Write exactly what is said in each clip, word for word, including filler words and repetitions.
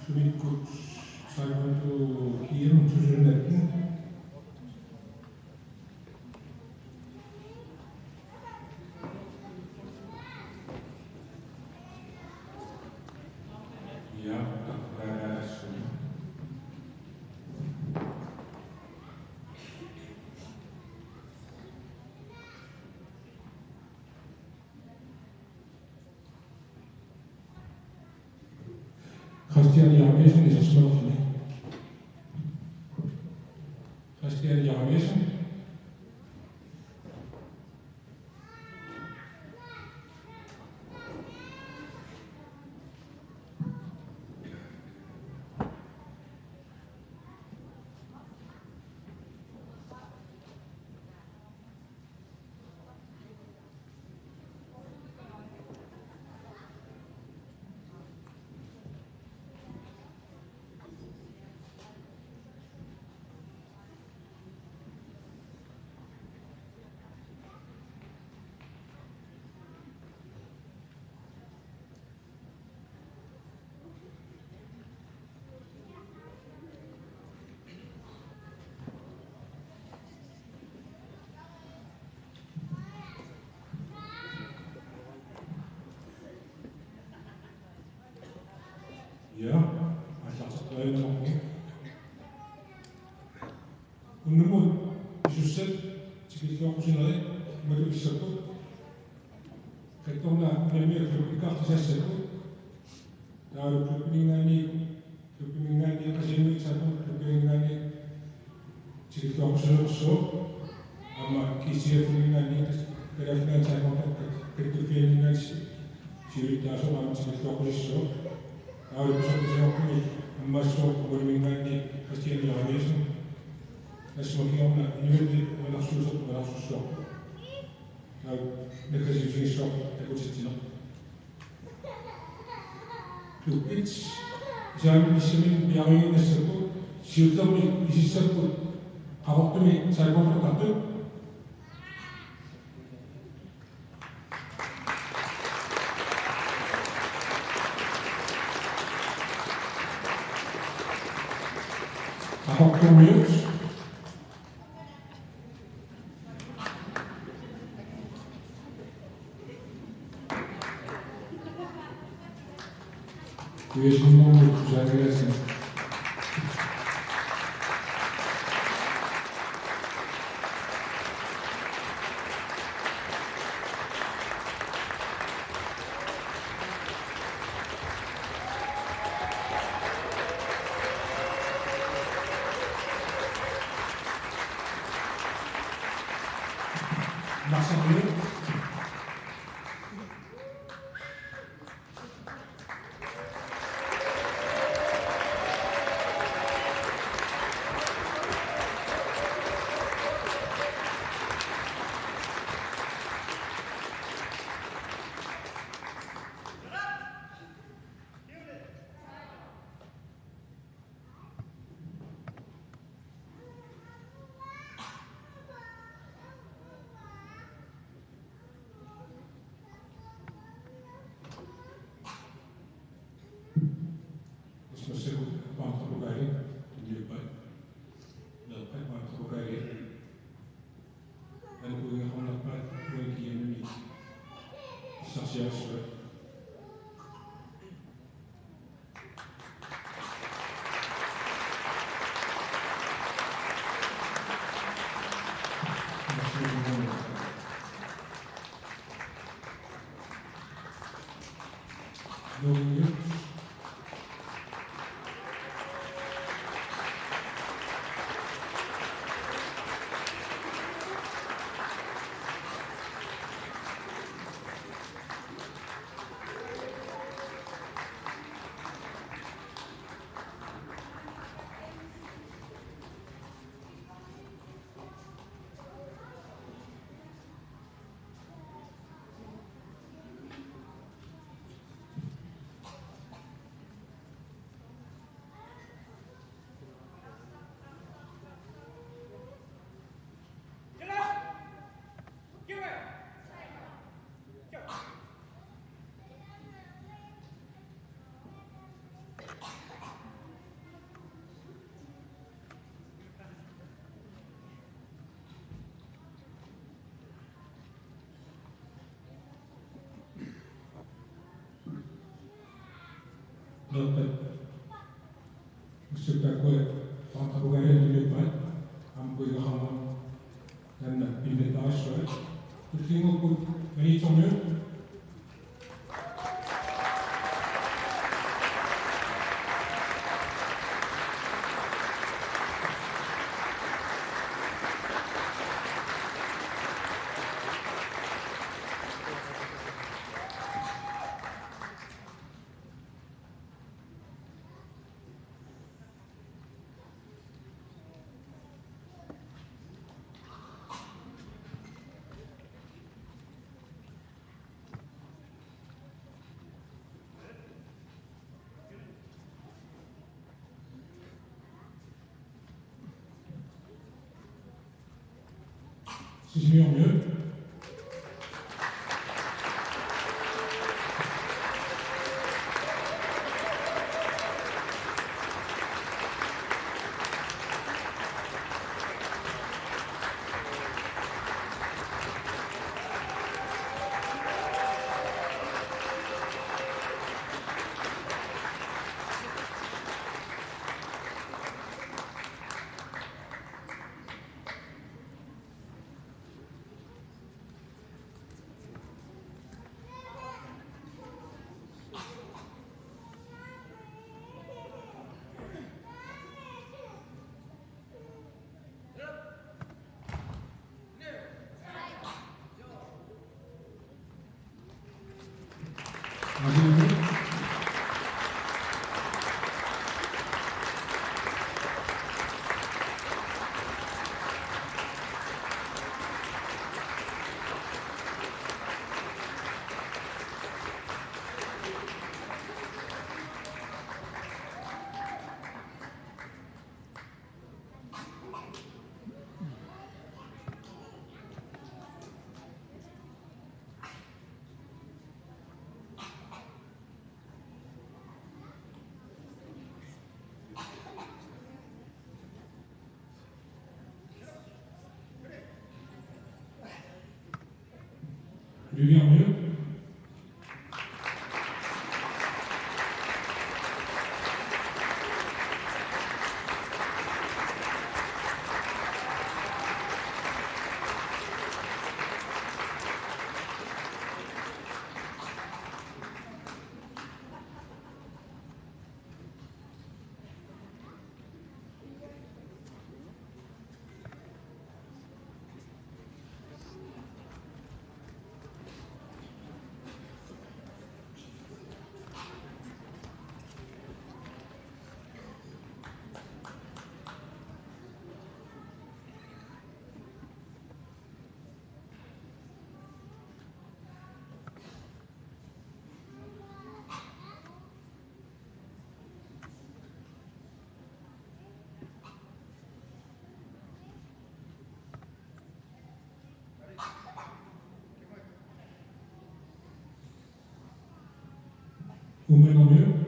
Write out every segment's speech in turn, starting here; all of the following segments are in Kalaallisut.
Sumikkut Taekwondo G M to tusind atten. Ja, takkaassumi. Christian Jeremiassen, S S Møller. Christian Jeremiassen. Ja, aallarteqqaarniarlugu. Unnummut pisussat tikilluaqqusinerit imatut pissapput. Kattorna unammineq klubbikkaartussaassappat. Taavalu klubbiminngaanniit, klubbiminngaanniit, Qasigiannguit Taekwondo klubbiminngaanniit tikilluaqqusineqassaaq. Aamma G T F-iminngaanniit, Kalaallit Nunaanni Taekwondo Kattuffianninngaanniit siulittaasoq aamma tikilluaqqusissaaq. Taavalu pisortatigoortumik ammaassuup Quliminngaanniit Christian Jeremiassen. Tassa kingorna individuelli uunarsuusoq uunarsussuaq. Taava naggasiutigissaaq takutitsineq. Klubbit isaanni pissaminni piareersinnaassappat, siullermik pisissapput Qaqortumi taekwondoqartut. Qaqortumiut. Kuiasunnermut tusaagilaassi. Narsarmiut. Massakkut maannakkut pokali tunniuppai. Meeqqat maannakkut pokali. Alukuingaarnerpaat uani kiamini issarsiarissuat. Meeqqat ussukkakkui paartapugaariartuliuppaat aamma kuigaxarma taanna pinnattaarissua. Tullinnguukkut Maniitsormiut. Sisimiormiut. Julian Møller. Uummannarmiut.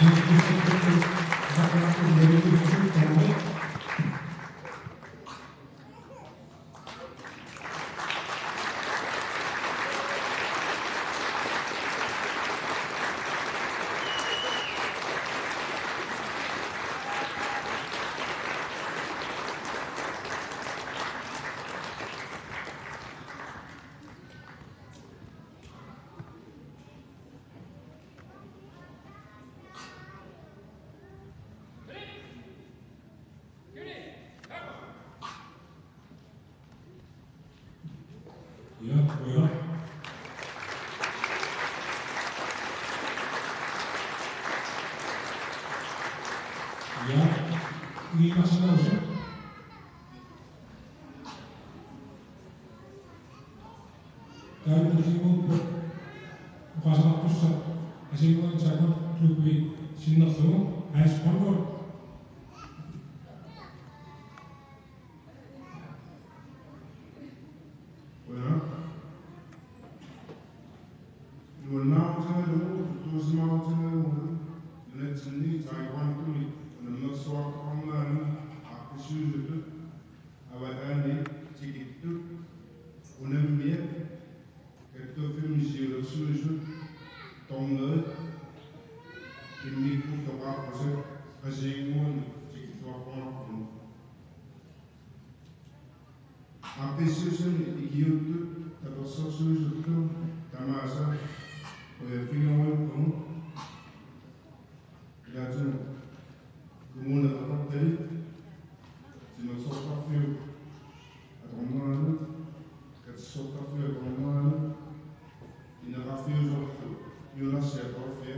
Ja, ja. Ja, ni masinausut. Taava tulliupput oqaaseqartussaq Assigiinngitsut Taekwondo Klubbi sinnerlugu Hans Grønvold. Qujanaq. Nuannaarutigalugu, tulluusimaarutigalugu, nunatsinni taekwondomik unammersuartarnerani aaqqissuusutut avataani tikittut unammiat kattuffimmi siulersuisut, dommerit immikkut oqaaqqusat Qasigiannguani tikilluaqquarput. Aaqqissuussani ikiuuttut tapersersuisutut tamaasa qujaffigerusupput. Ilaatigut Kommune Qeqertalik, Timersortarfiup atorneranut, Katersortarfiup atorneranut, Ineqarfiusorlu Juunersi atorfia,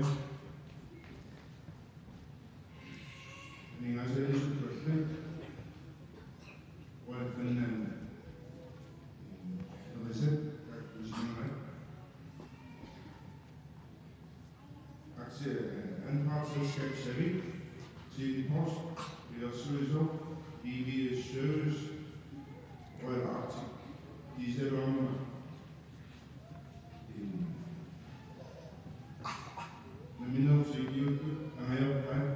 aningaasaliisut allat, ualfannan, erisat, takkusinnaavat. Aktie-, anpartsselskab Savik, Tine Post, Pilersuisoq, B V S Service, Royal Arctic, Diesel Armor. Nammineq sikiuttut angajoqqaat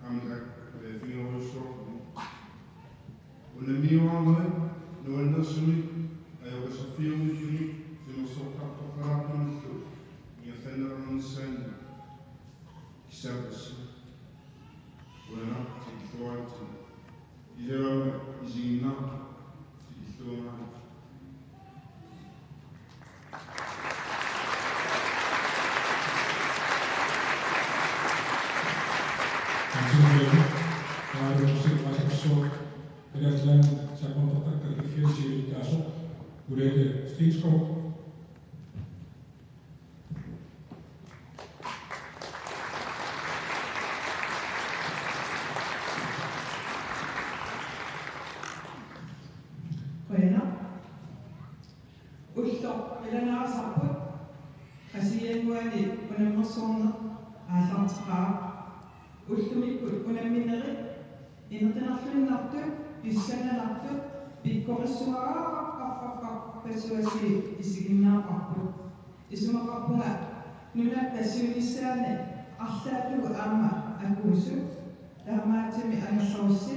aamma taakku qujaffigerujussuarput. Unammiuaarnerit nuannersumik ajoqisserfiullugit timersortartortalaartumillu ingerlanneqarnissaannut kissaapassi. Qujanaq tikilluaritsi. Iserama isiginnaartut tikilluaritsi. Kalaallit Nunaanni Taekwondo-kkut siulittaasoq Ulrike Stenskov. Qujanaq. Ulloq qilanaasarput Qasigiannguani unammersuarneq aallarteqaaq. Ullumikkut unamminerit inequnarluinnartut, pissanganartut, pikkorissuaqarparparpassuassi isiginnaarparput. Isumaqarpunga nunatta siunissaani arlaatigut aamma akuusut, taamaattumik angerlarussi,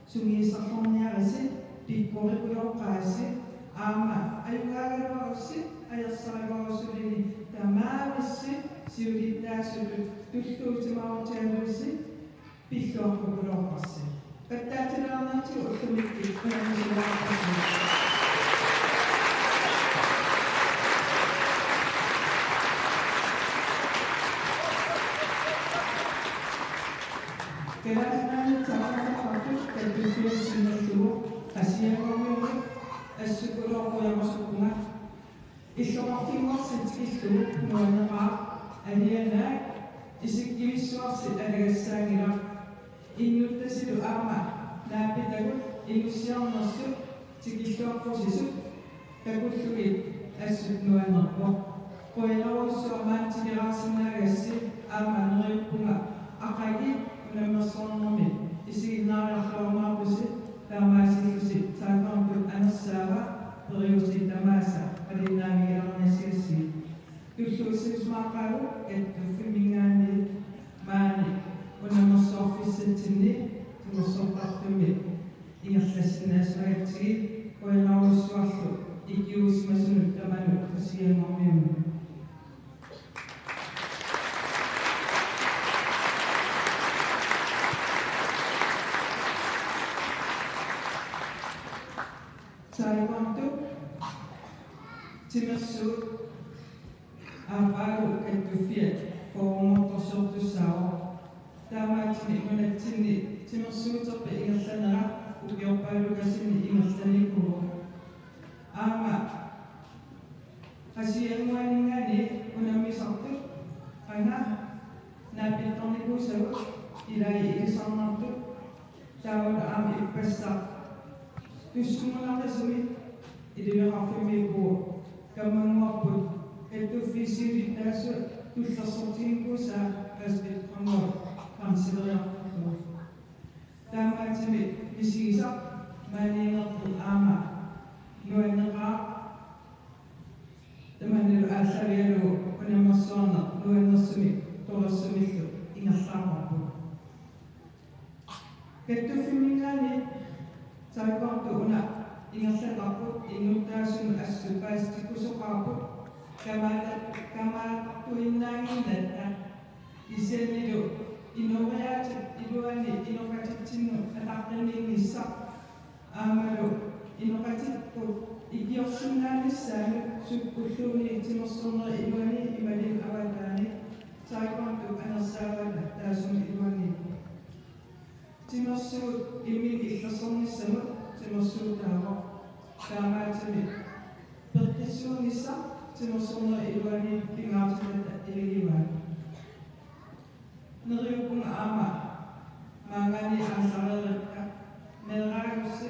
sungiusarniarussi, pikkoripulooqqaarussi, aamma ajugaagaluarussi, ajorsaraluarusulluunniit tamaavissi siulittaasutut tulluusimaarutigalusi pilluaqqukulooqqaarsi. Pattaatilaarniartigu ullumikkut unammisulaarparsi. Kalaallit Nunaanni Taekwondo-kkut kattuffiata sinnerlugu Qasigiannguamut assut qujanarujussuusuppunga. Illoqarfinnguarsi tikillugu nuanneqaaq, alianaak isikkivissuarsi alagassaanngilaq. Innuttasilu aamma naapitagut inussiarnersut tikilluaqqusisut takullugit assut nuannerpoq. Qujanarujussuaq maani tikeraarsinnaagassi, aamma neriuppunga aqagu unammersuarnermi isiginnaariarluarumaarpusi, taamaasillusi taakkununnga anersaava periuseq tamaasa malinnaavigilaarniassagassiuk. Tulluusimaarpaagut kattuffimminngaanniit maani ingerlassinnaassagatsigit, qujanarujussuarlu ikiuusimasunut tamanut Qasigiannguarmiunut. Taeqqumtut timersuut aappaagu kattuffiat fyrremortorsiortussaavoq. Taamaattumik nunatsinni timersuuterput ingerlanera ukiorpaalukasinni ingerlanikuuvoq. Aamma Qasigiannguaninngaanniit unammisartut qanga naapittarnikuusagut, ilai ilisarnartut, taavalu aamma ippassaq tussunnguunaqisumik iliveqarfimmiippugut. Kammannguarput kattuffiit siulittaasut tullersortiginikuusaat Asbjørn Grønvold kansleriartorlugu. Taamaattumik misigisaq maaniinnerput aamma nuanneqaaq, tamannalu aallaavigalugu unammersuarneq nuannersumik torersumillu ingerlaarparput. Kattuffimminngaanniit taakkuartut una ingerlatarput, innuttaasunut assut paasitikkusoqarput, kamaala-, kamaatartuinnaaginnatta, kisiannili inooriaatip iluani inoqatitsinnut ataqqinninnissaq, aammalu inoqatipput ikiorsinnaanissaanut sukkulluunniit timersornerup iluani imaluunniit avataani taakkuartut anersaavaat taassuma iluaniippoq. Timersuut imminnut illersornissamut timersuutaavoq. Taamaattumik peqqissuunissaq timersornerup iluani pingaartitat ilagivaat. Neriuppunga aamma maanngaanniit aallareerakka, meeraagussi,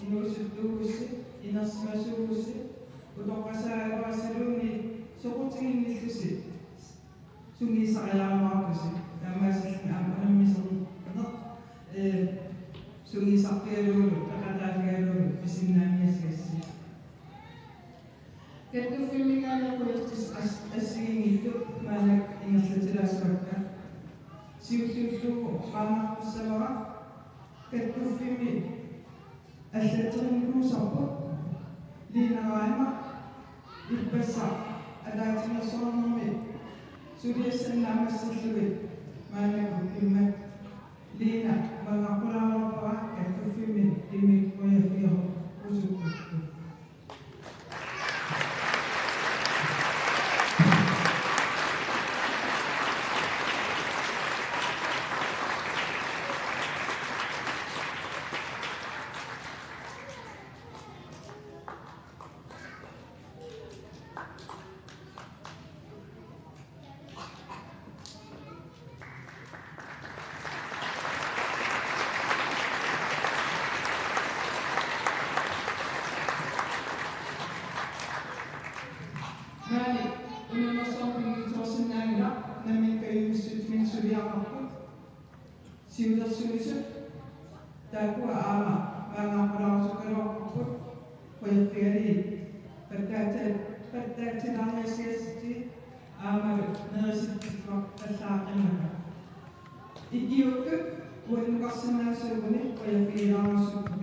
inuusuttuugussi, inersimasuugussi, utoqqasaagaluarluunniit soqutiginnillusi sungiusarilaarluartusi, taamaasilluni aamma unammisarneq, ee, sungiusarfigalugulu, peqataaffigalugulu pisinnaaniassagassiuk. Kattuffimminngaanniit qujartissat as-, assigiinngitsut maannakkut ingerlatilaassavakka. Siulliullugu maanngartussaavara kattuffimmi allatserinikuusarput Lina Reimer, ippassaq ataatsimeersuarnermi suliassanut naammassillugit maannakkut immat. Lina, maanngartulaarusuppara kattuffimmi, immikkut qujaffigerusukkukku. Maani unammersuarmi pinngitsoorsinnaanngilaq, nammineq kajumissutsiminnik suliaqarput. Siulersuisut taakkua aamma maanngartulaarusukkaluarparput, qujaffigalugit pattaatsi-, pattaatsilaarniassagassiuk aammalu nerisittuaq allaaqimmata. Ikiuuttut uannukarsinnaasuuguni qujaffigilaarusukkukkit.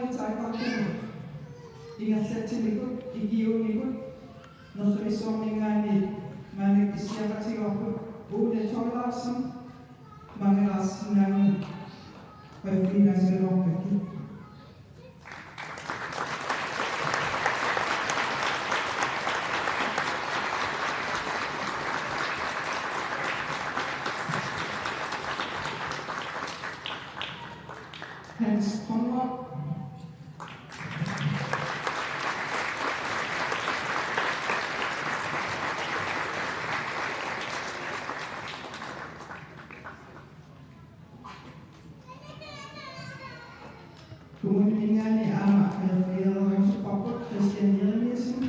Taakkartumut ingerlatsinikkut ikiuunnikkut Norsumissuarminngaanniit maannakkut issiaqatigoorput Ole Thorleifsen mangalaarsinnaanermut qaffiinaasaluarpakkit. Hans Conrad. Kommuniminngaanniit aamma qaffigereerusupparput Christian Jeremiassen.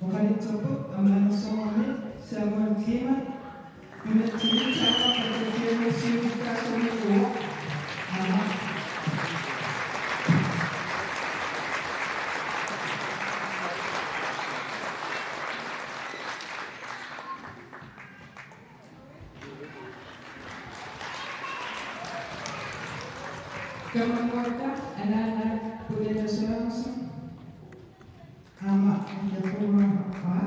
Oqaluttuarput aamma Norsuarmi Samuel Klima, nunatsinni taakkarput qaffigineqarsiutikkaasumillu aamma. Kamannguakka anaanaat Pulana Sørensen. Aamma, kiapuumaarpaa.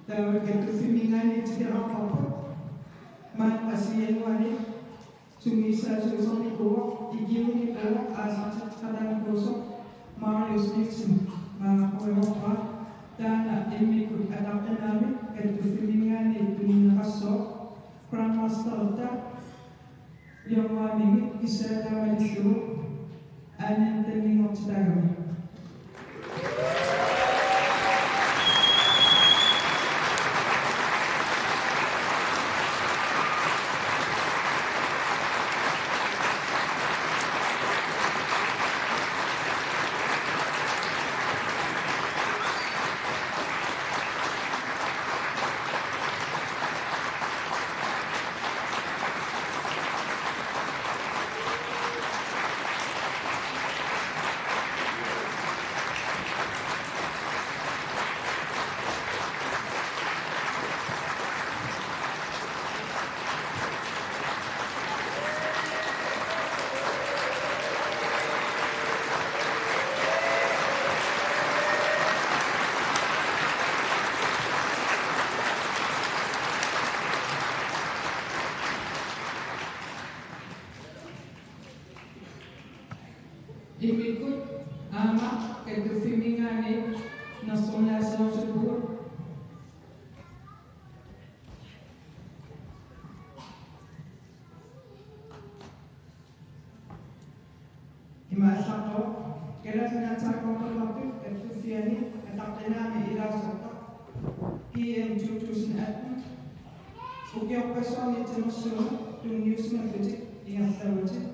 Taava kattuffimminngaanniit tikeraarparput. Maanna Qasigiannguani sungiussaasuusarnikuuvoq, ikiuunikuuvoq, aasarteqataanikuusoq Marius Nielsen, maanngarpuiorpara. Taanna immikkut ataqqinaammik kattuffimminngaanniit tunineqassooq, Grandmastererta Jormaamingit kissaataamaliillugu aanantanninngortitaagami. Immikkut aamma kattuffimminngaanniit nersornaaserusuppugut. Ima aallaqqavoq Kalaallit Nunaat Taakkuuppallartut Kattuffianni ataqqinaammik ilaasortaq G M to tusind atten. Ukiorpassuarni tanersuummik tunniusimallutik ingerlavutit.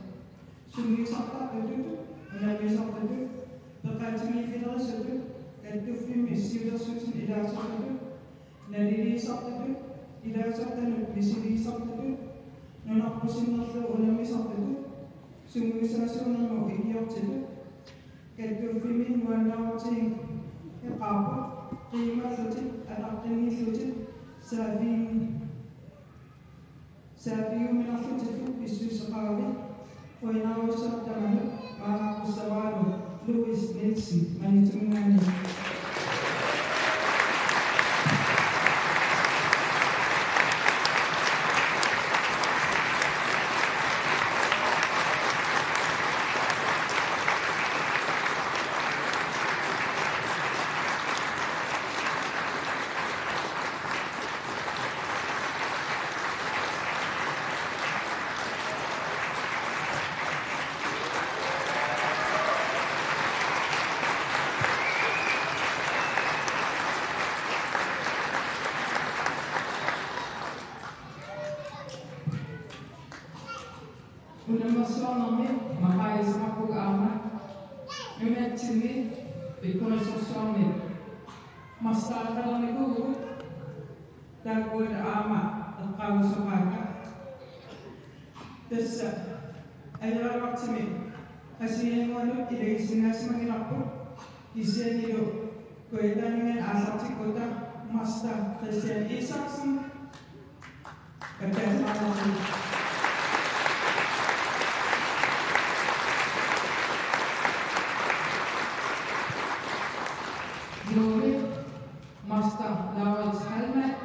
Sungiusartartutut, unammisartutut, peqatigiiffilerisutut, kattuffimmi siulersuisuni ilaasortatut, naliliisartutut, ilaasortanut misiliisartutut, nunarput sinnerlugu unammisartutut, sungiusaasuunermut ikiortitut, kattuffimmi nuannaarutigineqarput, qiimallutit, ataqqinnillutit, saaffigium-, saaffigiuminarlutillu pissuseqaravit, qujanarujussuaq tamanut, maannaqqussavaralugit Louis Nielsen, Maniitsuminngaanniit. Maqaasiussaqarpugut aamma nunatsinni pikkorissorsuarmi mastereqalernikuuvugut, taakkualu aamma eqqaagusoqaakka. Tassa ajoraluartumik assigiinngitsunut ilagisinnaasimagilarput, kisiannili kujataaninngaanniit aallartikkutta Master Christian Isaksen. Nuummi Master Laurits Hallmann.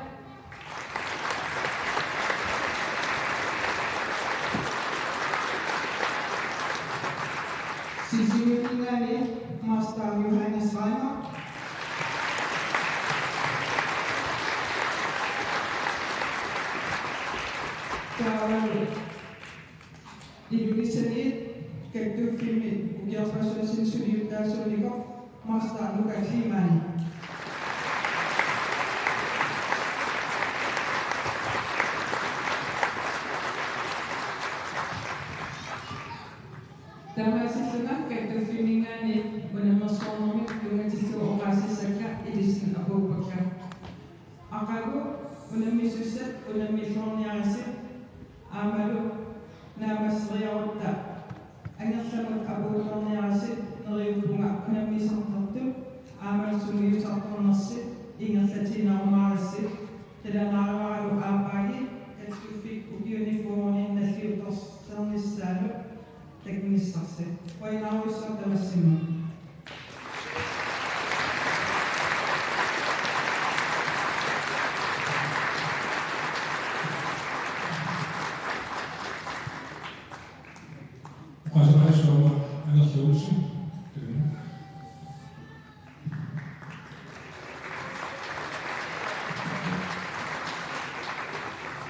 Sisimiuninngaanniit Master Johannes Reimer. Taavalu Ilulissaniit kattuffimmi ukiorpassuarni suliuttaasuunikoq Master Nuka Kliman. Taamaasillunga kattuffimminngaanniit unammersuarnermik tunngatillugu oqaasissakka ilissinnut apuuppakka. Aqagu unammisussat unammilluarniaritsi aammalu naammasseriarutta angerlamut apuulluarniaritsi. Neriuppunga unammisartartut aammalu sungiusartornersi ingerlatiinnarumaaritsi. Qilanaarivaralu aappaagu kattuffik ukiuni fyrreni nalliuttorsiornissaanut takunissarsi. Qujanarujussuaq tamassimmat. Oqaaseqaassuarma Anerli Olsen.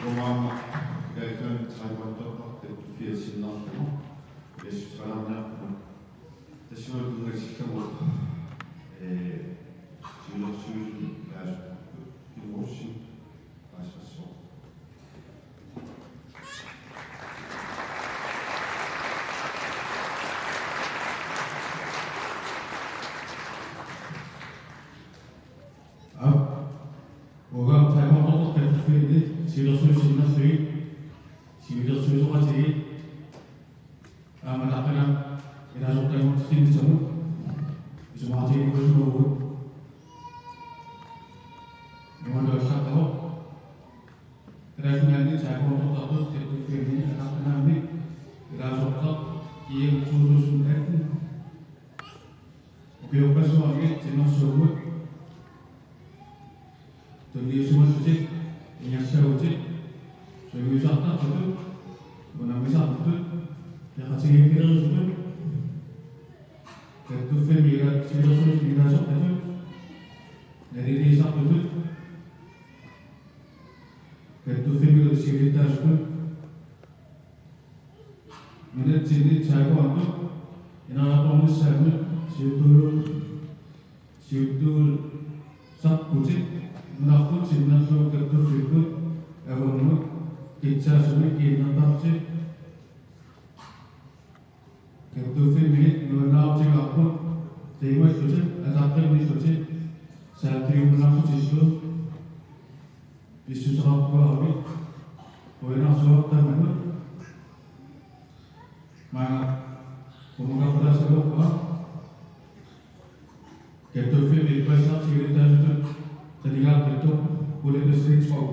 Uanga aamma Taekwon-doerpara kattuffiata sinnerlugu. Yes, palarniarpunga. Tassunga tunngatillugu, eh, siulersuisuni ilaasupput Kim Olsen, paasissuaq. Aap, uanga Taekwon-doerpara kattuffianni siulersuisut sinnerlugit, siulersuisoqatigiit, aamma taqqinna ilaasortaannguartitsinissamut isumaqatiginikuunngilagut. Imaluunniit allaqqavoq Kalaallit Nunaanni Taekwon-doertartut kattuffianni ataqqinaammik ilaasortaq G M to tusind atten ukiorpassuarni timersuummut tunniusimallutik, ingerlavutit, sungiusartartutut, unammisartutut, peqatigiiffilerisutut, kattuffimmi ila-, siulersuisuni ilaasortatut, naliliisartutut, kattuffimmillu siulittaasutut, nunatsinni taekwondo ineriartornissaannut siuttuulu-, siuttuusarputit nunarput sinnerlugu kattuffipput, avummut, pitsaasumik kiinnertarlutit. Kattuffimmit nuannaarutigaarput qiimallutit, ataqqinnillutit, saaffigiumaarlutillu. Pissuseqartuaramik qujanarsuaq tamanut. Maanga qummukaqqutaassagaluarpara. Kattuffimmit ippassaq siulittaasutut qinigaaqqittoq Ole Christian Skov.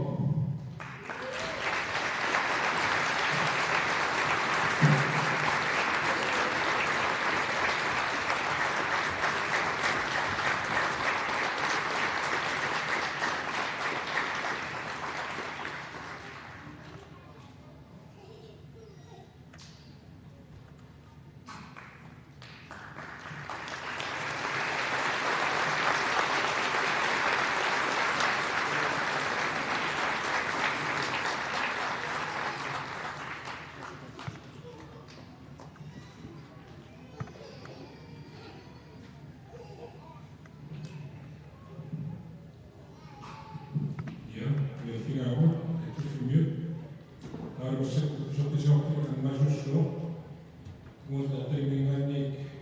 Uunga Qimmingani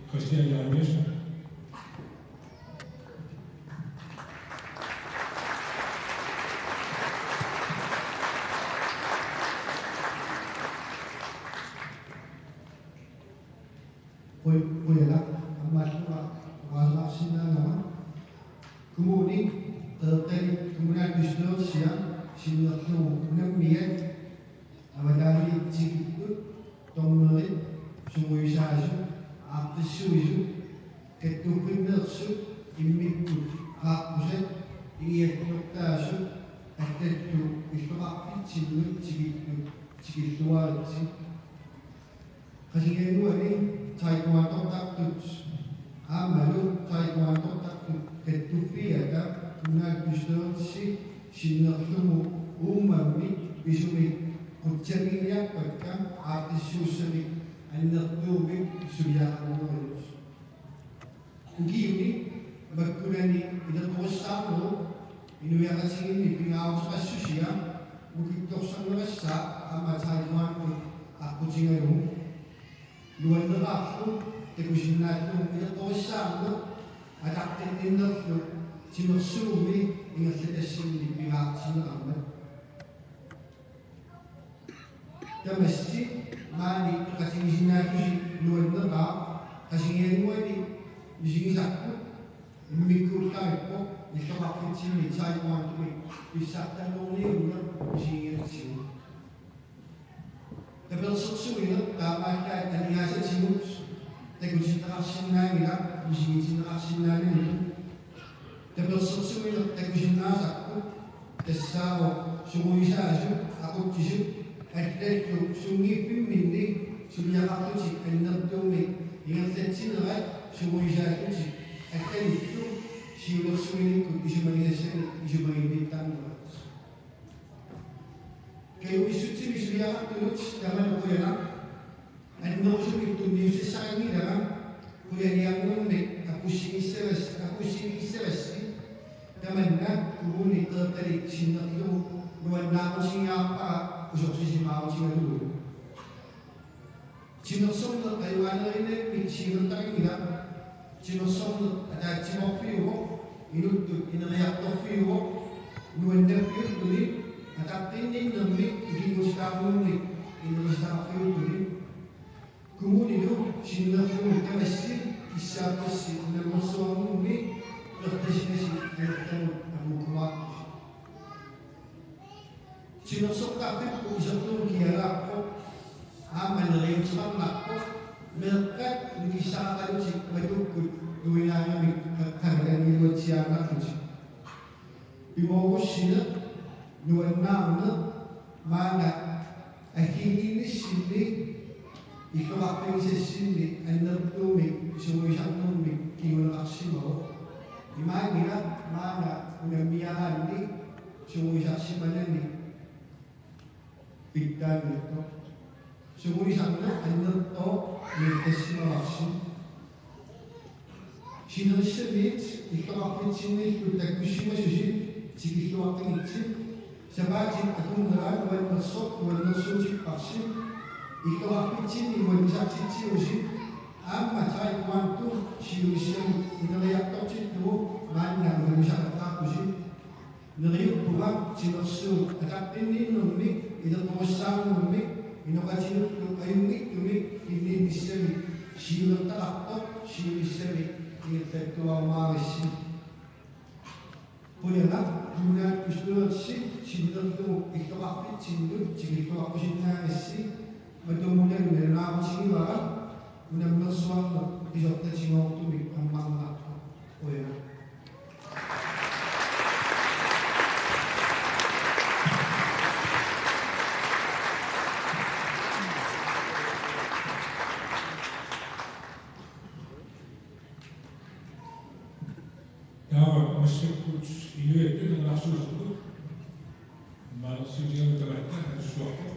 Christian Jeremiassen. Qu-, qujanaq, aammalu oqaaserisinnaagama kommuni, Qeqqani kommunalbestyrelsia sinnerlugu unammiat avataaniit tikittut, dommerit, sungiusaasut, aaqqissuisut, kattuffinneersut, immikkut qaaqqusat, ingiattortaasut, allallu illoqarfitsinnut tikittut tikilluaritsi. Qasigiannguani taekwondoortartut aammalu taekwondoortartut kattuffiata kommunalbestyrelsi sinnerlugu uummammik pisumik qutsaviginiarpakka aaqqissuussamik annertuumik suliaqarnerullutik. Ukiuni makkunani ileqqorissaarnerup inuiaqatigiinni pingaaruteqassusia mukittorsarnerassaaq aamma taekwondot aqqutigalugu. Nuanneqarlu takusinnaallugu ileqqorissaarneq ataqqinninnerlu timersuummi ingerlatassannik pingaartinneqarmat. Tamassi maani peqatigisinnaassusia nuanneqaaq. Qasigiannguani misigisarput immikkuullarippoq illoqarfitsinni taekwondomik pissartanngorniunneq misigigatsigu. Tapersersuineq taamaallaat aningaasatigut takutinneqarsinnaanngilaq misigitinneqarsinnaanani. Tapersersuineq takusinnaasarput tassaavoq sungiusaasut aqutsisut allallu sunngiffimminni suliaqarlutik annertuumik ingerlatsinerat sungiusaallutik allanillu siulersuinikkut isumagisassanik isumaginnittarnerat. Kajumissutsimi suliaqartunut tamanut qujanaq. Annerusumik tunniussassarinngilara, qujaniarnermik apuussigissagas-, apuussigigissagassi tamanna Kommune Qeqqani sinnerlugu nuannaarutigigaarpara usorsisimaarutigullugu. Timersorneq ajugaaneriinnakkut siunertarinngilaq. Timersorneq ataatsimoorfiuvoq, inuttut ineriartorfiuvoq, nuannaffiulluni ataqqinninnermik ikinngutitaarnermik inerisitaqarfiulluni. Kommunilu sinnerlugu tamassi kissaappassi unammersuarnermi peqataasinnasi ajortamut apuukkumaarpusi. Timersortarfipput iserlugu kialaarpoq, aamma neriuuteqarnarpoq, meeqqat nukissaqaqalutik matukkut nuinaagamik qa-, qangatanngiluatsiaannarlutik. Pimoorussineq, nuannaarneq, maanna agginiinnissinni illoqarfigisassinni annertuumik sungiusarnermik kinguneqarsimavoq. Imaanngilaq maanna unammiaraanni sungiusarsimanani pitsaanngitsoq. Sungiusarneq annertooq ingerlassimavarsi. Sinerissamiit illoqarfitsinnillu takkussimasusi tikilluaqqigitsi. Sapaatit akunnera nuannersoq nuannersuutipparsi. Illoqarfitsinni nuannisartitsivusi aamma taekwondop siunissamut ineriartortillugu maanna unammisaqattaarpusi. Neriuppunga timersuut ataqqinninnermik ileqqorissaarnermik inoqatinullu ajunngitsumik kinniinnissamik siunertaqartoq siunissami ingerlattuarumaarissi. Qujanaq kommunalbestyrelsi sinnerlugu illoqarfitsinnut tikilluaqqusinnaagassi. Matumunalu nalunaarutigivara, unammersuarneq pisortatigoortumik ammarneqarpoq. Qujanaq. Taava massakkut inuiattut amerlanerusukkukkit immaalissiutigalugu tamatta atussuarput.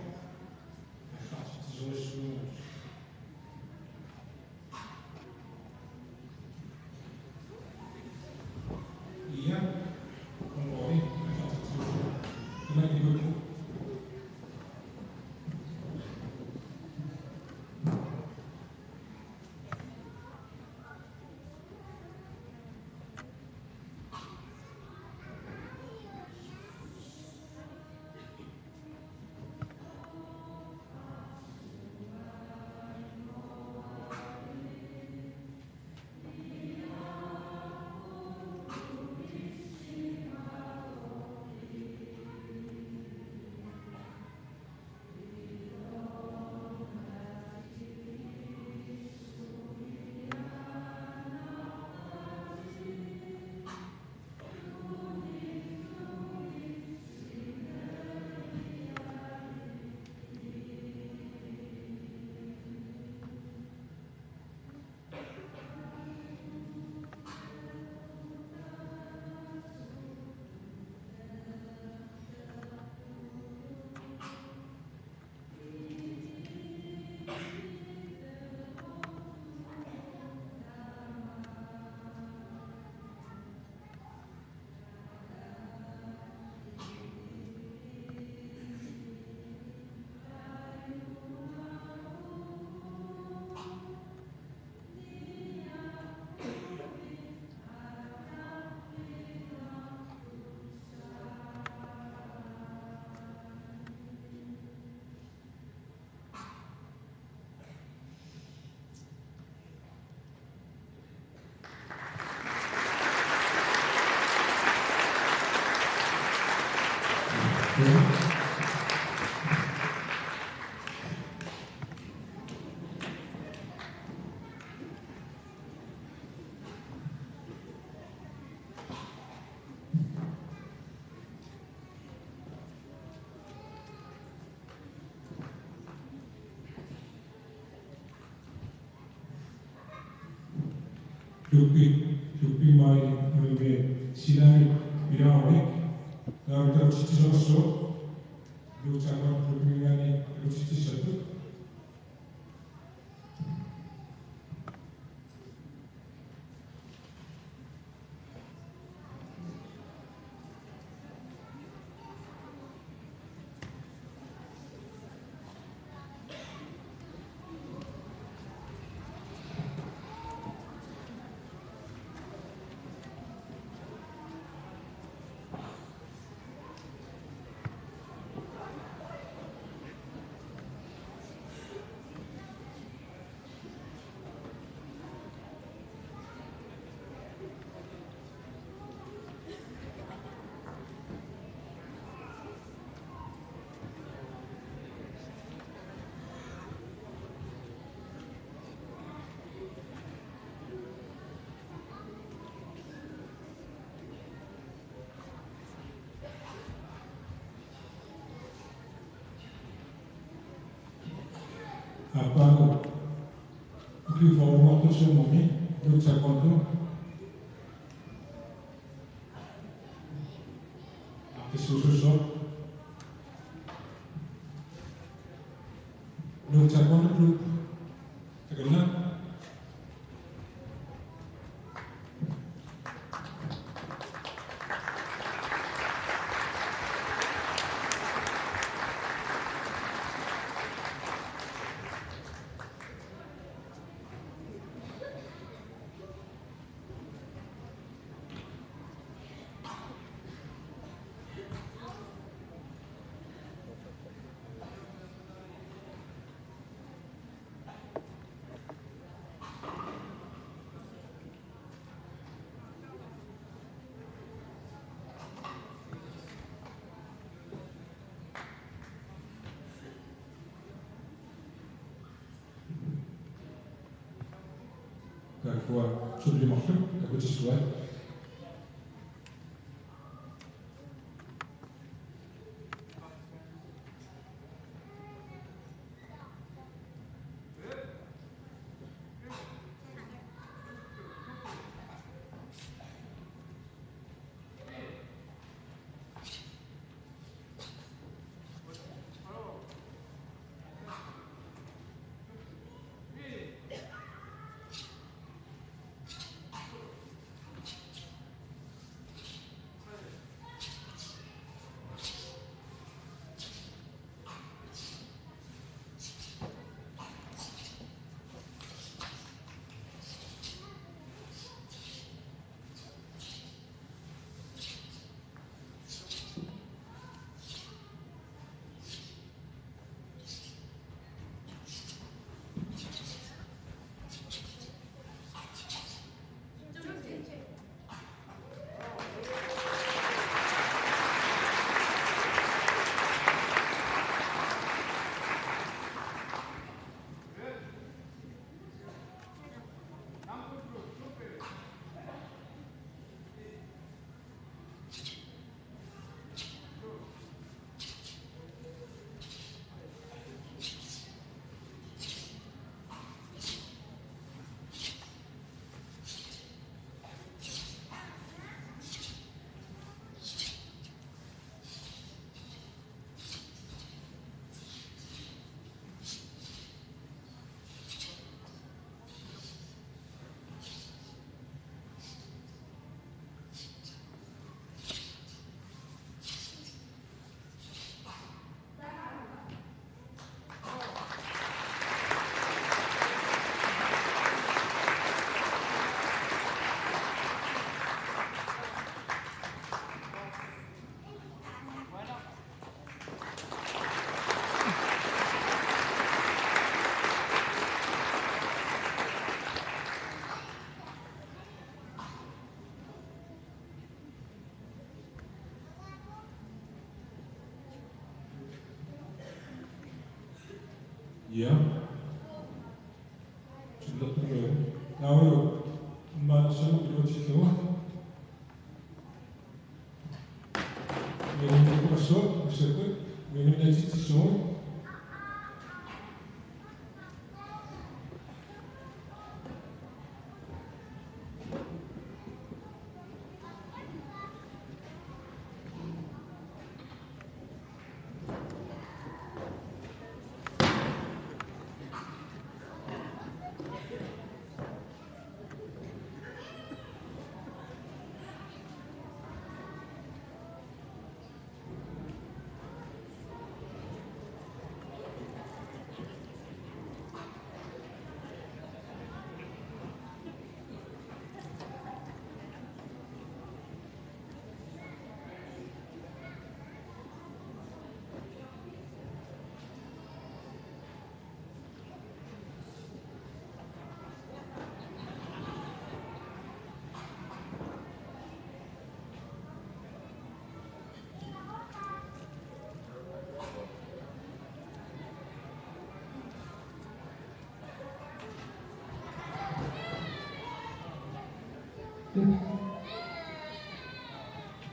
Aallartitsisorissuugut. Ia, konroi, aallartitsisorissuugut. Tamatta inuiattut. Klubbi, klubbimmaani unammiat sinaani pilaarunik naamik takutsitsisoqassuuq, Blue Dragon klubbiminngaanniit takutsitsissatut. Aappaagu ukiut fyrre-rluartorsuummut Blue Dragon aaqqissuussooq. Blue Dragon Klub. Takanna. Taakkua sulliit marluk takutissuaat. Ja. Tillertugu. Naulu. Immaqa samut iluatsillugu. Uinnarniarsuaq, massakkut uinnarniartitsissuugut.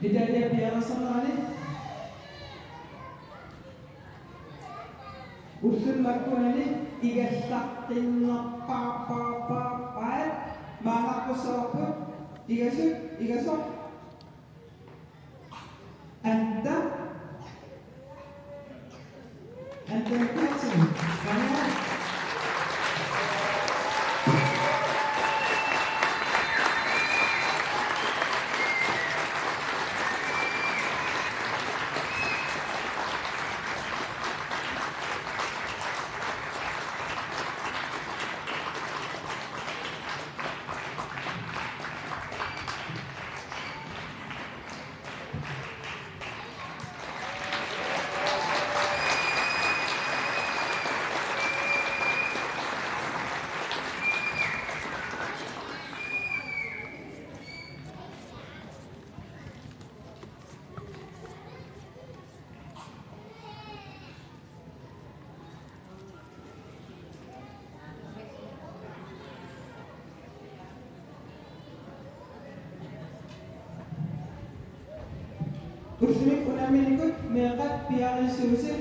Medalje piareersarnerani. Ulluni makkunani igallaqqinnerpaarpaarpaarpaat maannaqqussavarput. Igasut, igasoq. Anda. Anda Petersen. Anda. Ullumi unamminikut meeqqat piareersuusi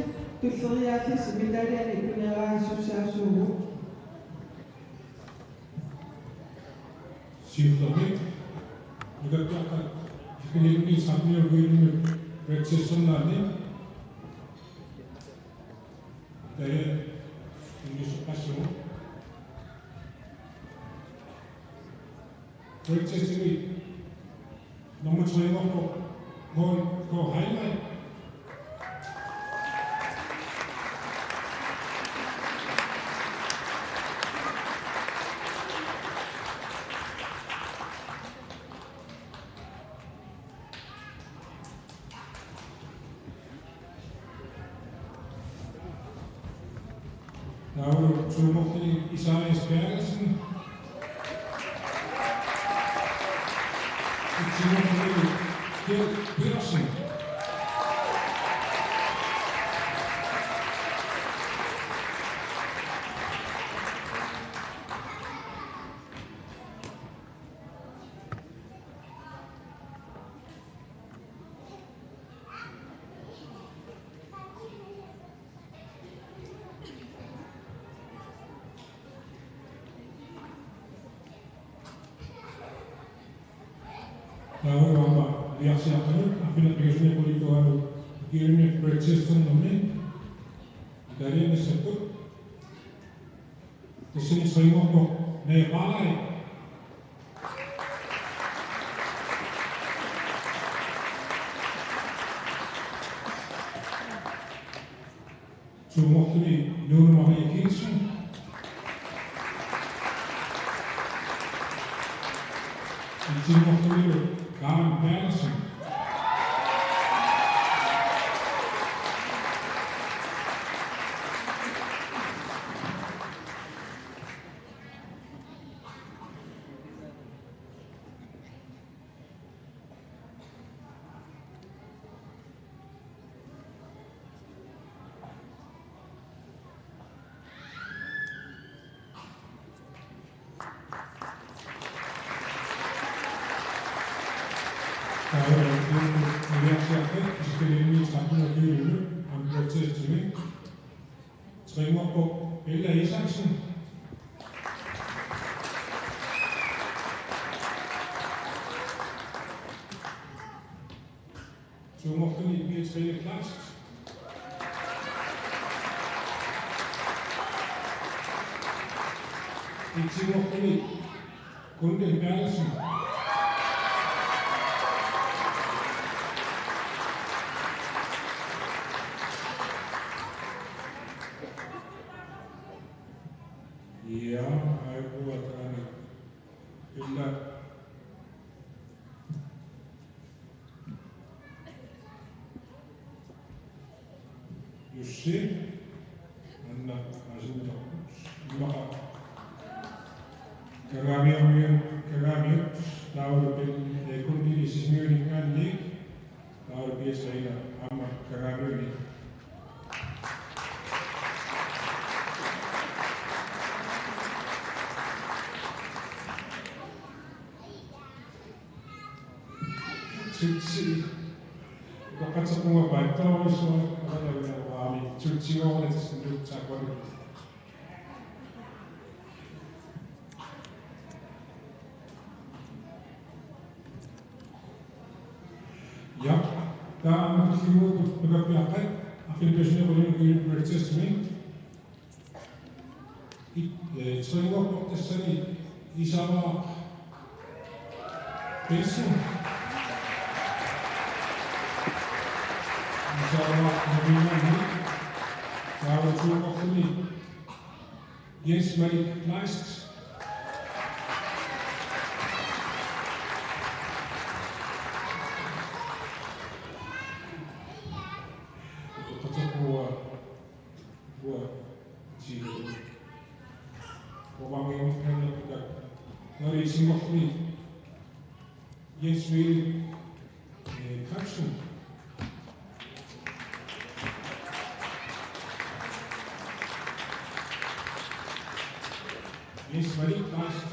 tulleriiaarlusi medaljani tuneeraassussaasuugut. Siullermik nukappiaqqat ispiliunni sapniuguinut Red Session-naani. Taja innisoqassuugut. Red Session-imi nummer tre-nngorpoq Paul K. Heilmann. Taavalu to-morluni Isaias Berthelsen. Et-morluni Kjeld Petersen. Taava aamma iliarsiaqqanut arfineq-pingasunut qulingiluanut ikiuinni Red Session-imi medaljat nassapput. Tassani tre-nngorpoq Naja Barley. To-morluni Lone Marie Kielsen. Et-morluni Karen Berthelsen. Taava iliarsiaqqat ispiliunni tretten og tyve aamma Red Session-imi. Tre-nngorpoq Ella Isaksen. To-morluni Beatrine Kleist. Et-morluni Gunde Berthelsen. Ja, aikuat aana. Ella. Jussi. Anna asinta. Immaqa. Kangaamiormiut, Kangaamiut, taavalu pil-, eh, Kundili Sisimiuninngaanniit, taavalu Piasaina aamma Kangaamiuni. Tutsi. Utoqqatserpunga paattoorujussuaq, aamma tutsigooratassinnu taakkualu. Ja, taava tulliuttut nukappiaqqat, arfineq-pingasunut qulinut ukiunut Breakfast-imi. I-, eh, tre-nngorpoq tassani Isaava Bensen. Isaava Bensen. Taava to-nngorpuni Jens Malik Kleist. Qataqua. Uanga, Tina. Uanga, Tina. Nari, Simon, Jens Malik, eh, Krebsen. Jens Malik, Krebsen.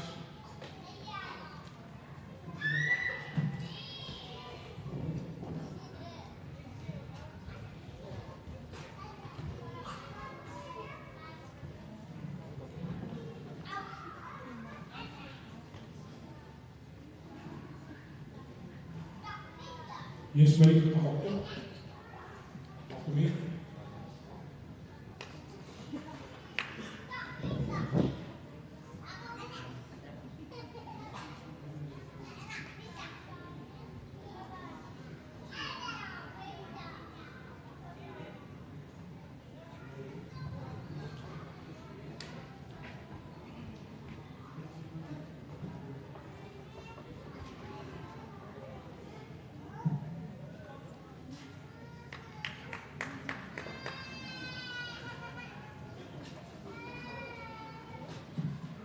Jens Malik, qaqortoq. Qaqortoq.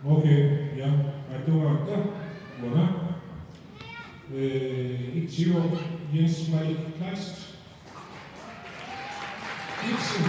Okay, ja. Atuarta, uanga. Eh, et-iuvoq Jens Malik Kleist. Ibsen.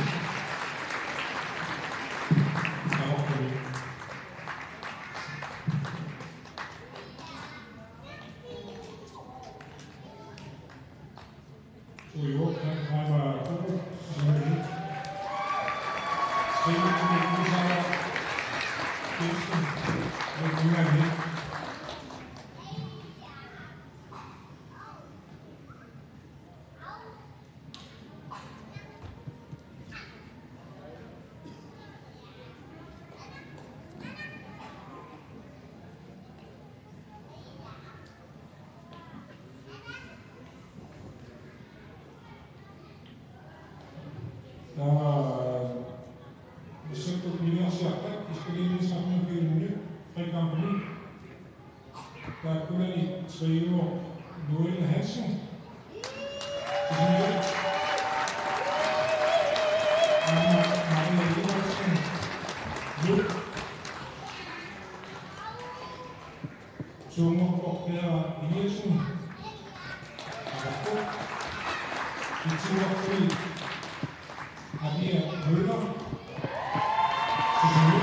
Taava massakkut niviarsiaqqat ispilininnissarput piunni frikampini. Taakkunani trio Noel Hansen. Anna Maria Iversen. Nuuk. Tuumorpoq Peera Eliassen. Aappoq. Itsuartui Abia Møller. Susumu.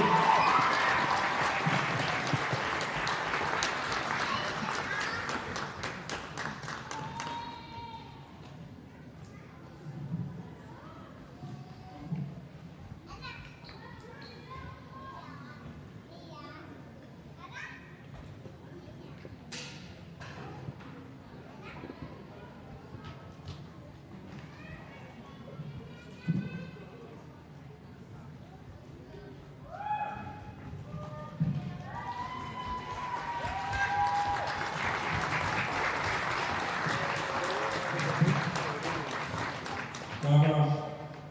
Taava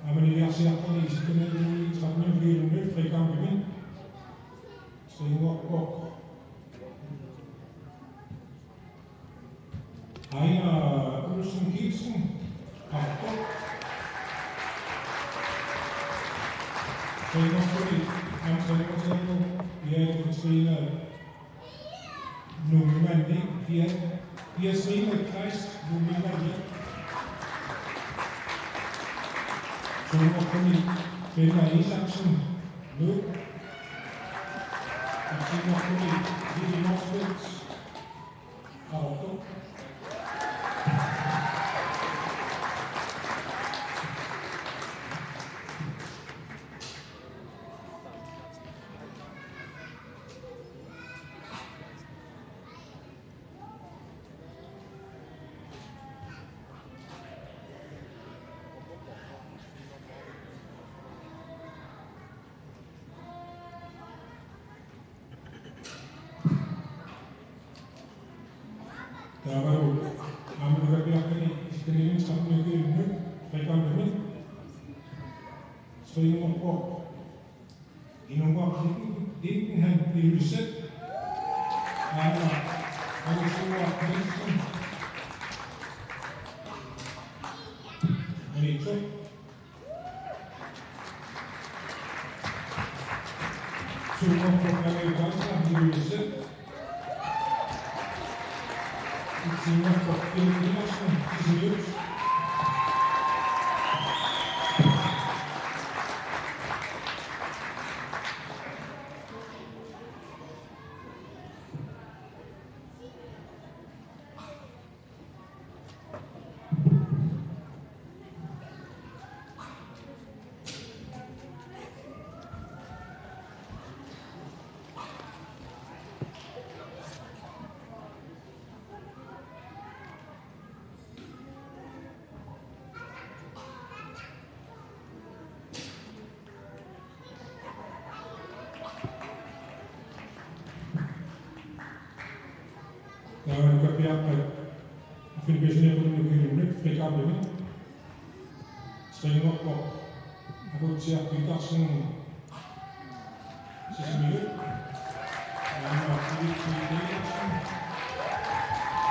aamma niviarsiaqqani isikkanani tretten fiirni frikampimi. Siuarpoq. Aaja Olsen Kielsen, qaqortoq. Trænerskuti, aamma trænertræner, Pia Katrine Nummane, Pia, Pia Katrine Kleist Nummane. Trænerskuti, Benna Isaksen, Nuuk. Trænerskuti, Lili Motzfeldt. Qaqortoq. Taavalu aamma nunappiaqqani isikkanilinnik tretten ukiunnut Frederik Amdamit. Svingerport Inunnguaq Linden, han Ilulissat. Aamma Alexander Nielsen. Aniitsoq. Svingerport Alex Wagner, Ilulissat. Svingerport Kim Iversen, Sisimiut. Taava nunappiaqqat Filippisinip ukiunnut Frederik Amdamit. Svingerport Aputsiaq Petersen, Sisimiut. Aamma Filip Petersen,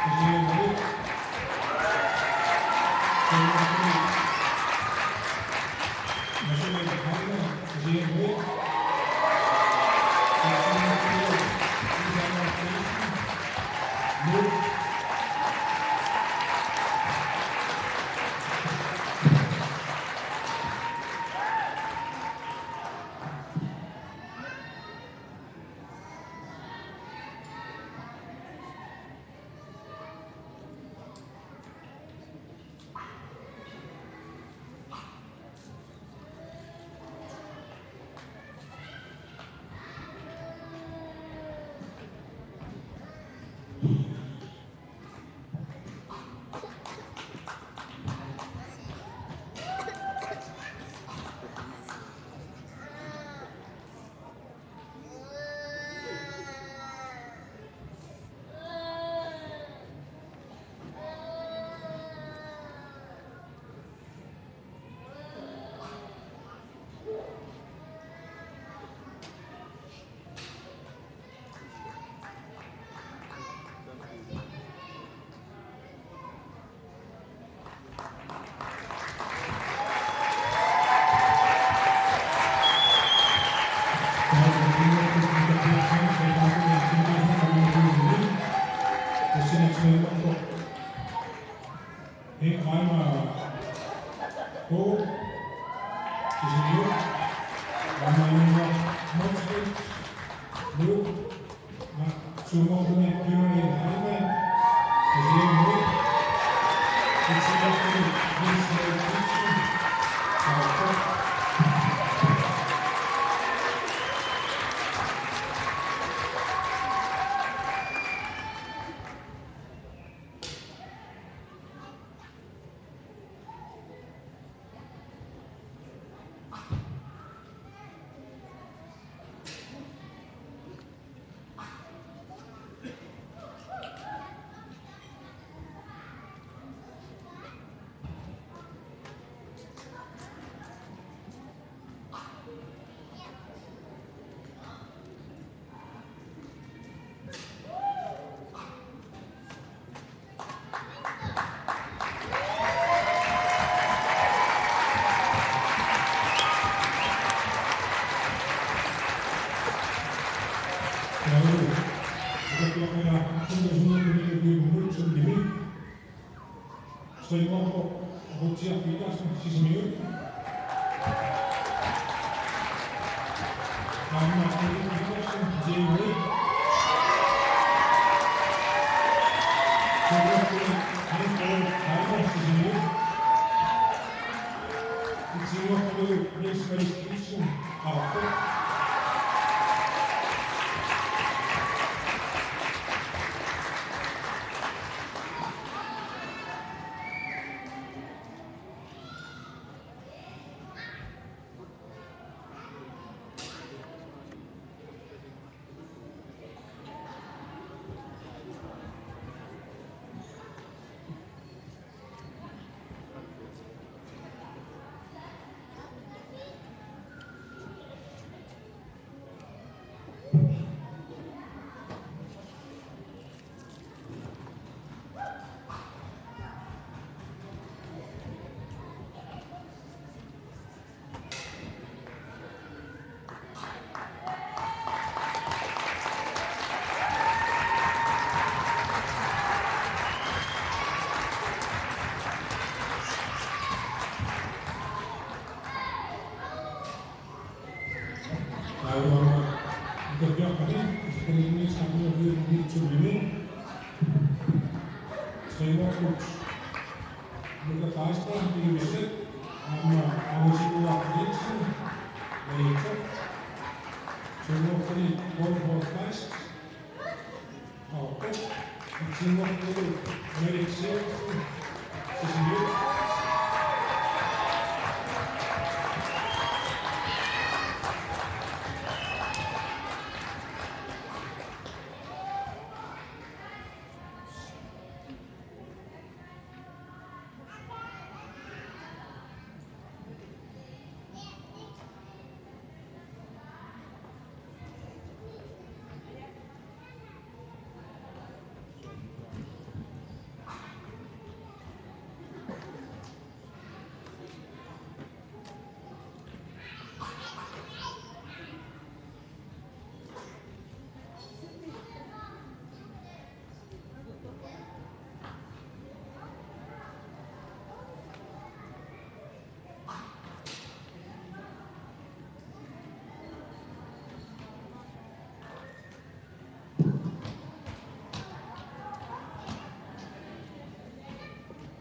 Sisimiut. Svingerport National Department, Sisimiut. Henrik Reimer Bo, Sisimiut. Reimer Junior Motzfeldt, Nuuk. Sumortuni Pyri Reimer, Sisimiut. Sisimiut, Jens Henrik Knudsen, Qaqortoq. Svingerport Aputsiaq Petersen, Sisimiut. Aamma Petersen, J V. Sisimiut. Sisimiut. Sisimiut. Træningit tretten hundrede og fireogtyve. Trænerklubb. Lukas Deister, Inge Messe, Amma Amatiko Jensen, Mette. Trænerklubb, Bornholm Fast. Og Trænerklubb, Mette Sivertsen, Cecilie.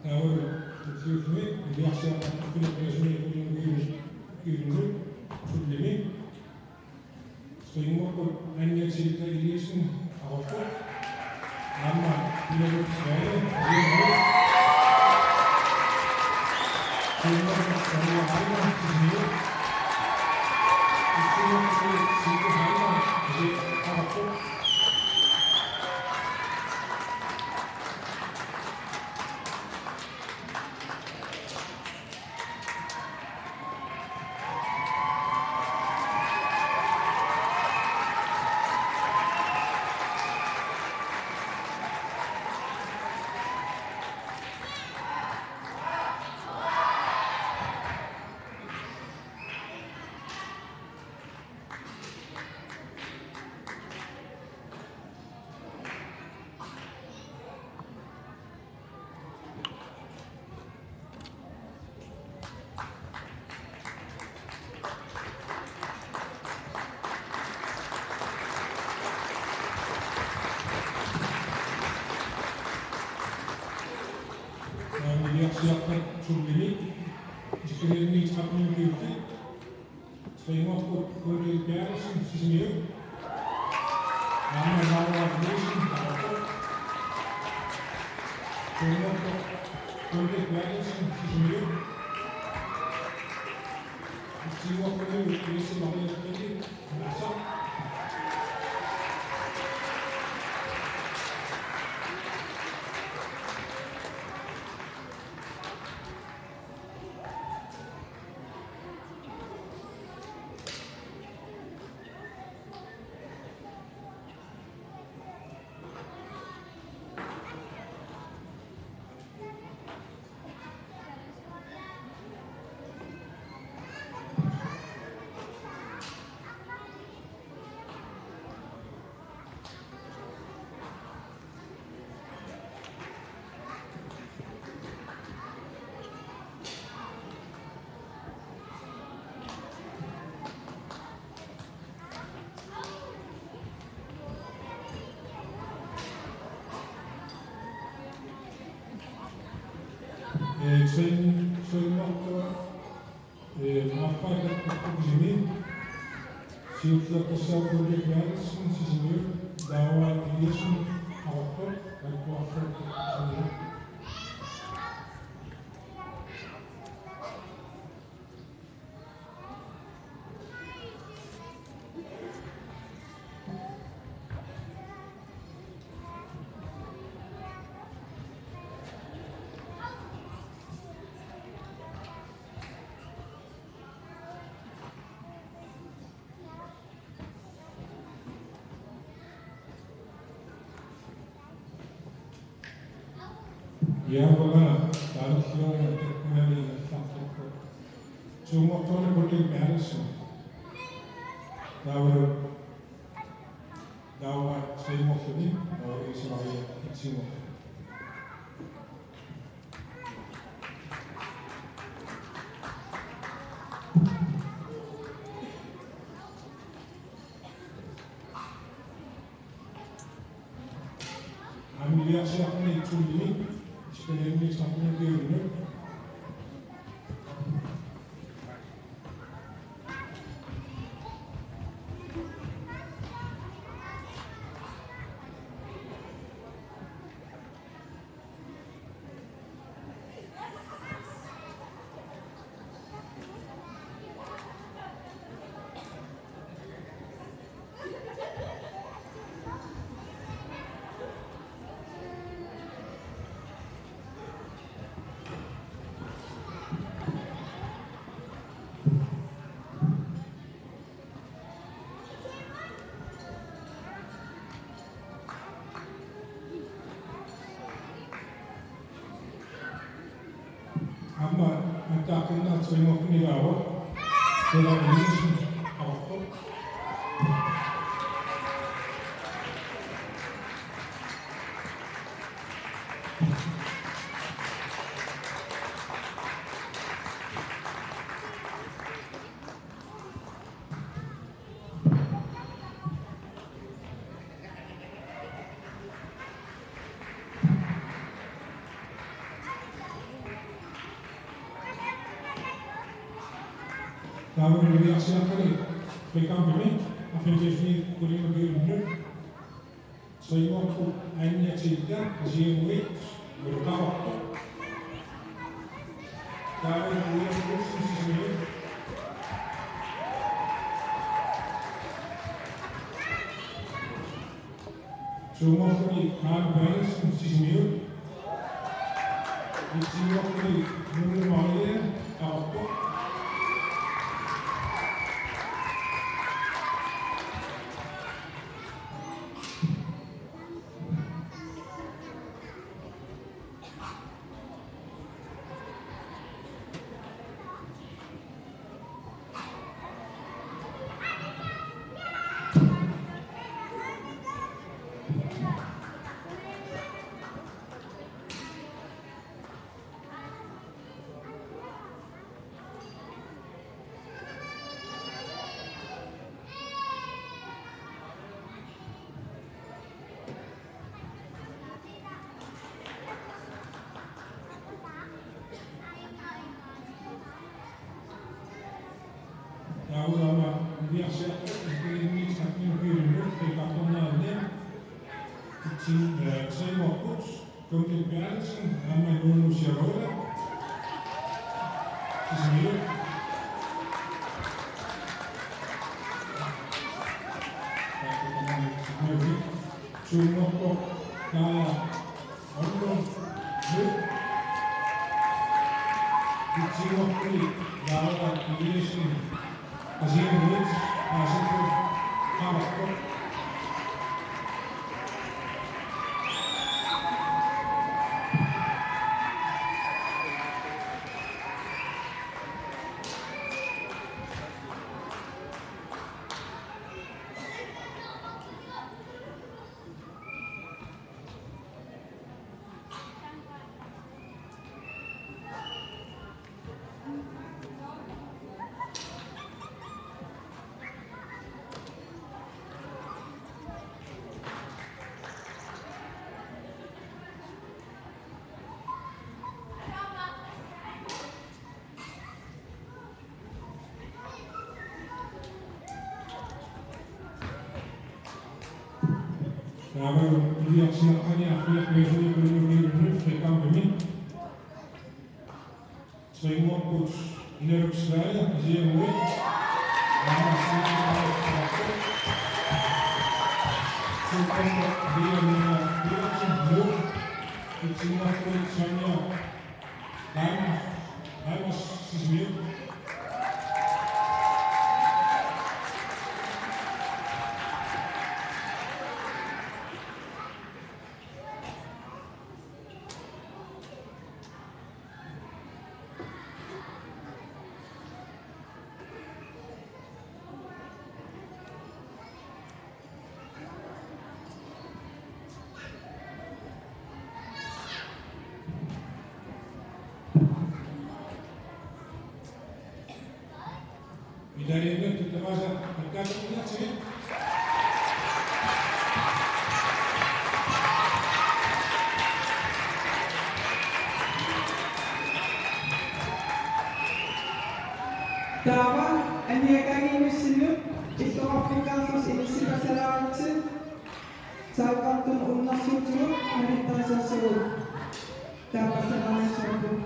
Taava, tatsiuffimi, iliarsiartarfimmi, iliarsiartarfimmi, iliarsiartarfimmi, iliarsiartarfimmi, Trænerklubb Anja Tilda Eliassen, Qaqortoq. Aamma Pinelup Svane, Qaqortoq. Trænerklubb Sonja Reimer, Sisimiut. Trænerklubb Silke Reimer, Qaqortoq. Iliarsiartarfimmi, isikilinnit tretten hundrede. Trænerklubb Ludvig Berthelsen, Sisimiut. Anna Laura Nielsen, Qaqortoq. Trænerklubb Ludvig Berthelsen, Sisimiut. Trænerklubb Else Maria Friedrich, Narsaq. Eh, træn-, trænerklubb, eh, Rafael Kukusimi. Siullerpassaq Ulrik Johansen, Sisimiut, Laura Eliassen, Qaqortoq, Qaqortoq, Sisimiut. Ja, uanga taarsiuanga takkunani nassartakku. Suumortuuna Ulrik Berthelsen. Taavalu Laura Seivorluni, Laura Else Maria Itsimor. Niviarsiaqqani Tullimik, Ispanianni tretten kiunut. Aamma attaaqqinnaa tsuingoqqunilaavoq. Sera Eliasen avartoq. Taava niviarsiaqqani frikampimi, F M T-mi Kulimmi kiunut. Tsuingoqqut Anja Tilda, Qasigiannguit, Ulqavartoq. Taava Ulla Olsen, Sisimiut. Toongoqquni Karen Berthelsen, Sisimiut. Etsingoqquni Nunu Marie, Qaqortoq. Taava aamma niviarsiaqqat F M T-mi tretten kiunut frikaptorneranni. Itsin, eh, tsuingoqqut Gunhild Berthelsen, aamma Nunu Sirula. Sisimiut. Toongoqqut Kaja Ollum. Etsingoqquni Laura Eliasen. Qasigiannguit, Aasiit, Qaqortoq. Taava niviarsiaqqani F M T-mi Kulimmi kiunut frikampimi. Tsuingoqqut Inaruk Sverige, Qasigiannguit. Tsuingoqqut Liamina Petersen, Nuuk. Etsingoqquni Sonja Reiners, Reiners, Sisimiut. Taava aniakkaangiinnassinut illoqarfikkaarlusi inissipassalaaritsi, saakkartun unnersuutigut malittarisassagut taapallalaarnissapput.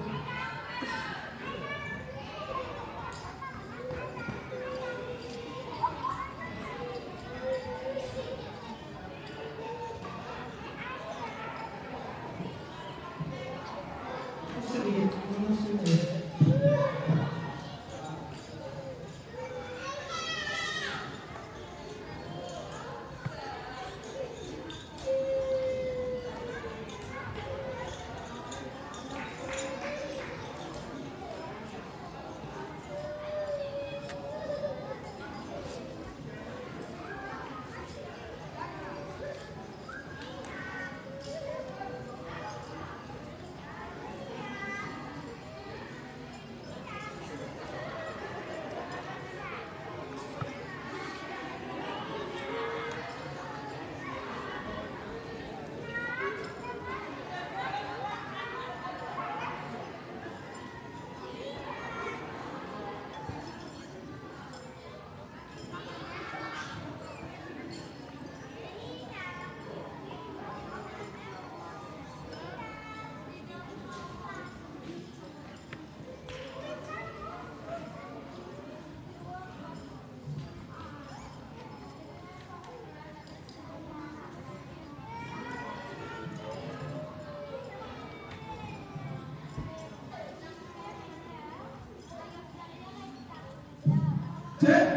Tæt.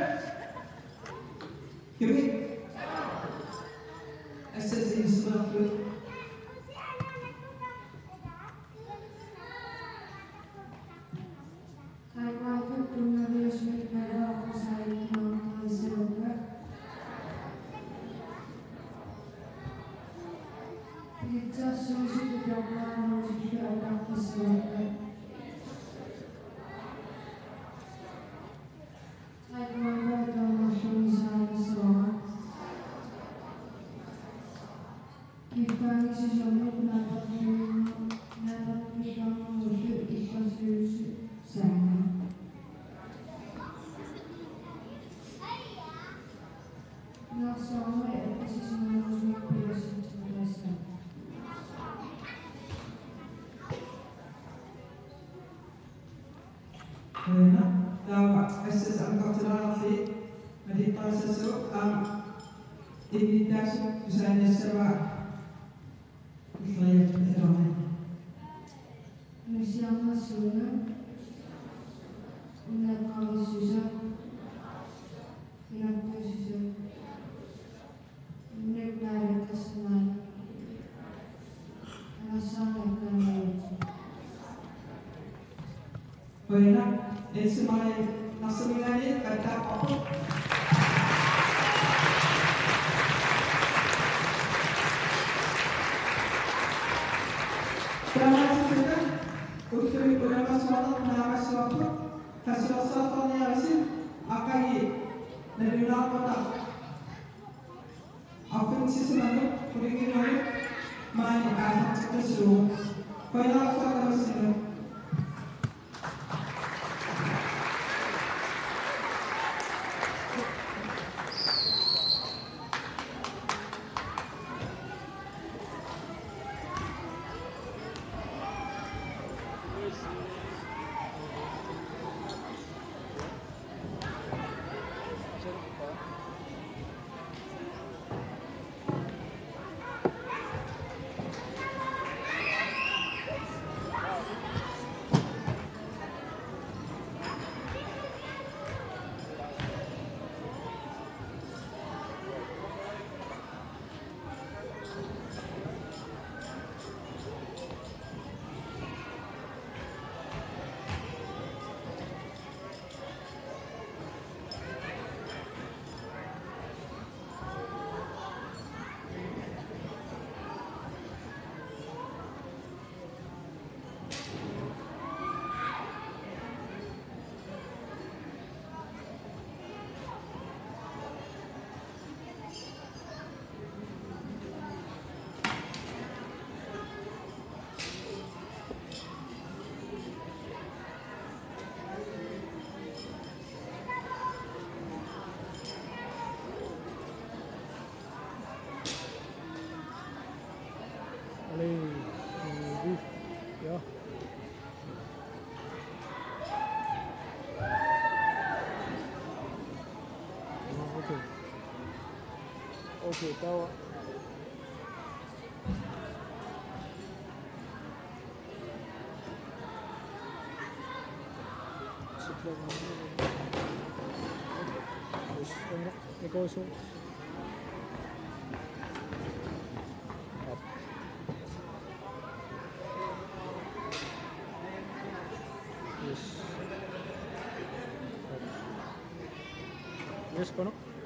Kan vi? Assassin Smartfoot. Taekwondo tunngaviusumik nalaqqusaarniartarissavakka. Pizza sushi pitornaanerusut atortarissavakka. Taekwondo atuarnerlunni saanissavara. Kiffaanngissusermut naapertuinnu-, naapertuilluarnermullu illersuisussaaneq. Nunarsuarmi appasisumaanerusumik pilersitsisoqassavara. Qujanaq, taava assassinit angerlarsi malittarisassagut aamma innuttaasut tusaaniassavaat illeriaatsit atorneq. Nusiarnersuuneq, unnaqqarissuseq, ilantuussuseq. Unnukkut naalakkersimavoq. Angersaarnakkaangajatsip. Qujanaq, Else Marie Narsamingaanniit attaaqarpoq. Taamaattussaq ullumi unammersuarneq naammassivarput, qassuersaarniaritsi, aqagu nalunaaqutaq. Arfineq-sisamanut qulingiluanut maani aallarteqqissuugut. Qujanarsuaq tamassinut. Hey, hey, ja. Ah, okay. Okay, taava. Yes, taava. Nikoisu. Yes. Yes, kono.